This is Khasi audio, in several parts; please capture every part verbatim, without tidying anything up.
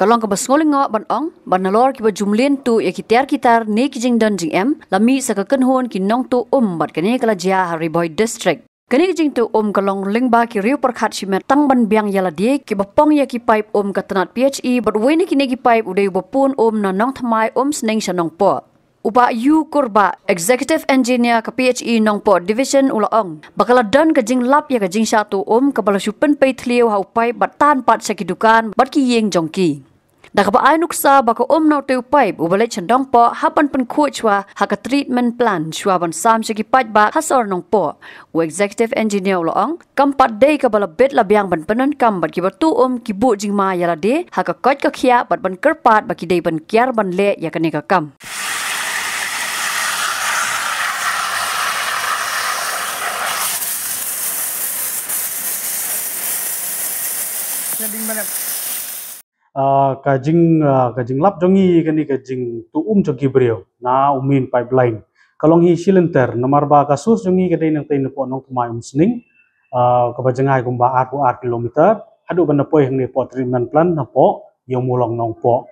Ka long kaba sngewlyngngoh ban ong ba nalor kiba ju mlien tuh ïa ki tiar ki tar ne ki jingdon jingem, la mih sa ka kynhun ki nongtuh um bad kane ka la jia ha Ri Bhoi District. Kane ka jingtuh um ka long lyngba ki riew pyrkhat shimet tang ban biang ïa lade, kiba pong ïa ki paip um ka tnat P H E bad uwei na kine ki paip u dei uba pun um na Nongthymmai Umsning sha Nongpoh. U Bah U Kurbah, Executive Engineer ka P H E Nongpoh Division, u la ong ba ka la don ka jinglap ïa ka jingshah tuh um kaba la shu pynpei thliew ha u paip bad tan pat sha ki dukan bad ki ïing jong ki. Da kaba ai nuksa ba ka um na utei u paip uba leit sha Nongpoh hap ban pynkhuid shuwa ha ka treatment plant shuwa ban sam sha ki paidbah ha sor Nongpoh. U Executive Engineer u la ong, kam pat dei kaba la bit la biang ban pyndonkam bad kiba tuh um ki buh jingma ïa lade ha ka koit ka khiah bad ban kyrpad ba ki dei ban kiar ban leh ïa kane ka kam. Ah, ka jing, ah, ka jinglap jong ngi kane ka jingtuh um jong ki briew na u main pipeline ka long hi shilynter, namar ba ka source jong ngi ka dei nangtei napoh Nongthymmai Umsning, ah, kaba jngai kumba arphew ar kilometer haduh ban da poi hangne poh treatment plant napoh Ïew Mulong Nongpoh.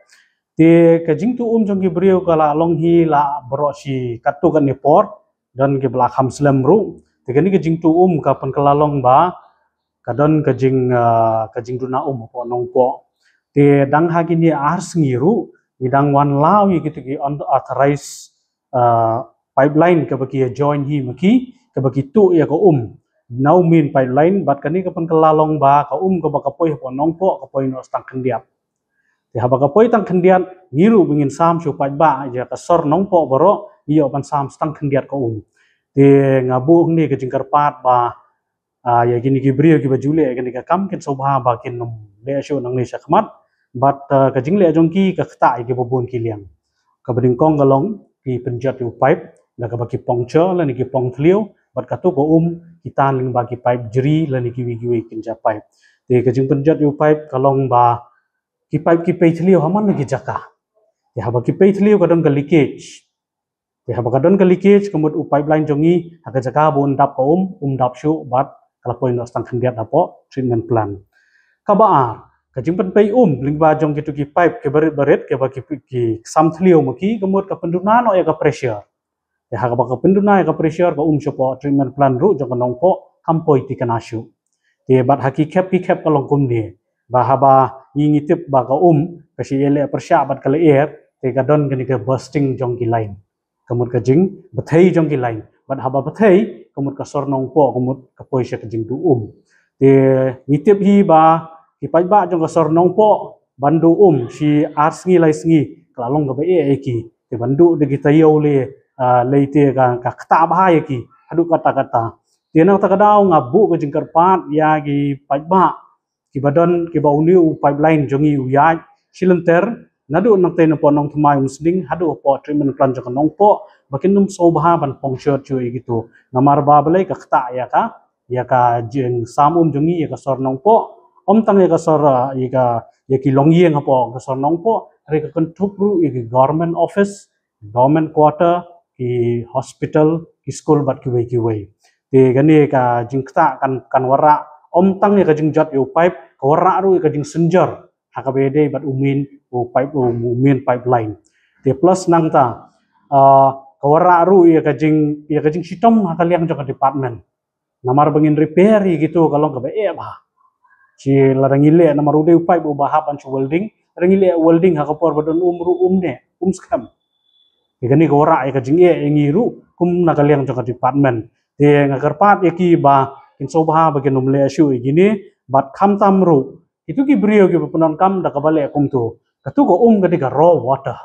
Te ka jingtuh um jong ki briew ka la long hi la baroh shi katto katne por, don kiba la kham slem ruh. Te kane ka jingtuh um ka pynkylla long ba ka don ka jing, ah, ka jingduna um hapoh Nongpoh. Te dang ha kine ar sngi ruh ngi dang wan law ïa kitu ki unauthorized, ah, pipeline kaba ki ïa join hi ma ki, kaba ki tuh ïa ka um na u main pipeline, bad kane ka pynkylla long ba ka um kaba ka poi hapoh Nongpoh ka poi noh tang khyndiat. Te haba ka poi tang khyndiat, ngi ruh ba ngin sam sha u paidbah ïa ka sor Nongpoh baroh, ngi ïoh ban sam tang khyndiat ka um. Te nga buh hangne ka jingkyrpad ba, ah, ïa kine ki briew kiba ju leh ïa kane ka kam kin sngewbha ba kin ym leh shuh nangne shakhmat. Bad, ah, ka jingleh jong ki ka ktah ïa kiba bun ki liang. Kaba nyngkong ka long ki pynjot ïa u paip da kaba ki pong sha lane ki pong thliew, bad kato ka um ki tan lyngba ki paip jri lane kiwei kiwei ki kynja paip. Te ka jingpynjot ïa u paip ka long ba ki paip ki pei thliew ha man la ki jaka. Te haba ki pei thliew ka don ka leakage. Te haba ka don ka leakage, ka mut u pipeline jong ngi ha ka jaka ba un dap ka um, um dap shuh bad ka la poi noh tang khyndiat hapoh treatment plant. Kaba ar, ka jingpynpei um lyngba jong kitu ki paip kiba rit ba rit, kiba ki, ki sam thliew ma ki, ka mut ka pynduna noh ïa ka pressure. Te haba ka pynduna ïa ka pressure, ka um shapoh treatment plant ruh jong ka Nongpoh kam poi thikna shuh. Te bad ha ki khep ki khep ka long kumne, ba haba ngi ngi tip ba ka um ka shu ïaleh pyrshah bad ka lyer, te ka don kane ka bursting jong ki line. Ka mut ka jingbthei jong ki line. Bad haba bthei, ka mut ka sor Nongpoh ka mut ka poi sha ka jingduh um. Te ngi tip hi ba ki paidbah jong ka sor Nongpoh ban duh um shi ar sngi lai sngi ka la long kaba eh ïa ki. Te ban duh da ki taïew lei, ah, lei te ka, ka ktah bha ïa ki haduh katta katta. Te na kata ka daw nga buh ka jingkyrpad ïa ki paidbah kiba don, kiba une u pipeline jong ngi u ïaid shilynter naduh nangtei napoh Nongthymmai Umsning haduh hapoh treatment plant jong ka Nongpoh, ba kin ym sngewbha ban pong shot shuh ïa kitu. Namar ba balei, ka ktah ïa ka, ïa ka jingsam um jong ngi ïa ka sor Nongpoh. Ym tang ïa ka sor, ah, ïa ka, ïa ki longïing hapoh ka sor Nongpoh, hynrei ka kynthup ruh ïa ki government office, government quarter, ki hospital, ki skul bad kiwei kiwei. Te kane ka jingktah kan, kan wanrah ym tang ïa ka jingjot ïa u paip, ka wanrah ruh ïa ka jingsynjor ha kaba ïadei bad u main, u paip, u main pipeline. Te plus nangta, ah, ka wanrah ruh ïa ka jing, ïa ka jingshitom ha ka liang jong ka department. Namar ba ngin repair ïa kitu ka long kaba eh bha. Shi lada ngi leh, namar u dei u paip uba hap ban shu welding, lada ngi leh welding ha ka por ba don um ruh um neh, um skhem. Te kane ka wanrah ïa ka jingeh ïa ngi ruh kum na ka liang jong ka department. Te nga kyrpad ïa ki ba kin sngewbha ba kin ym leh shuh ïa kine, bad khamtam ruh kitu ki briew kiba pyndonkam da kaba leh kumtu, katu ka um ka dei ka raw water.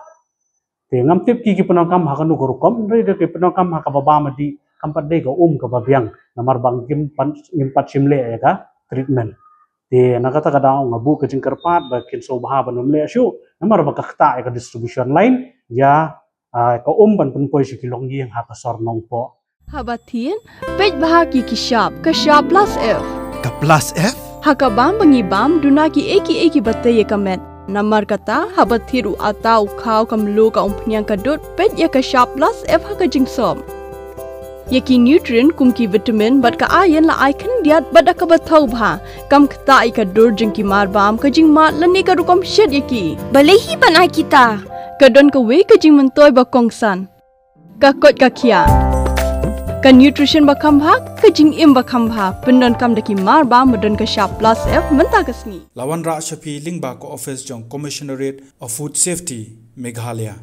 Te ngam tip ki ki pyndonkam ha kano ka rukom, hynrei da ki pyndonkam ha kaba bam hadien, kam pat dei ka um kaba biang, namar ba ngim pat, ngim pat shym leh ïa ka treatment. Te na kata ka daw nga buh ka jingkyrpad ba kin sngewbha ban ym leh shuh, namar ba ka ktah ïa ka distribution line, ïa, ah, ka um ban pynpoi sha ki longïing ha ka sor Nongpoh. Haba thied, peit bha ki ki shap, ka shap plus F. Ka plus F? Ha ka bam ba ngi bam, duna kiei kiei kiba tei ïa ka met. Namar kata, haba thied u atta, u khaw, ka mluh, ka umphniang, ka dud, peit ïa ka shap plus F ha ka jingsop. Ïa ki nutrient kum ki vitamin bad ka iron la ai khyndiat bad da kaba thaw bha, kam ktah ïa ka dur jong ki marbam, ka jingmad lane ka rukom shet ïa ki. Balei hi ban ai kita? Ka don kawei ka jingmyntoi ba kongsan. Ka koit ka khiah. Ka nutrition ba kham bha, ka jingim ba kham bha, pyndonkam da ki marbam ba don ka shap plus F mynta ka sngi. La wanrah sha phi lyngba ka office jong Commissionerate of Food Safety, Meghalaya.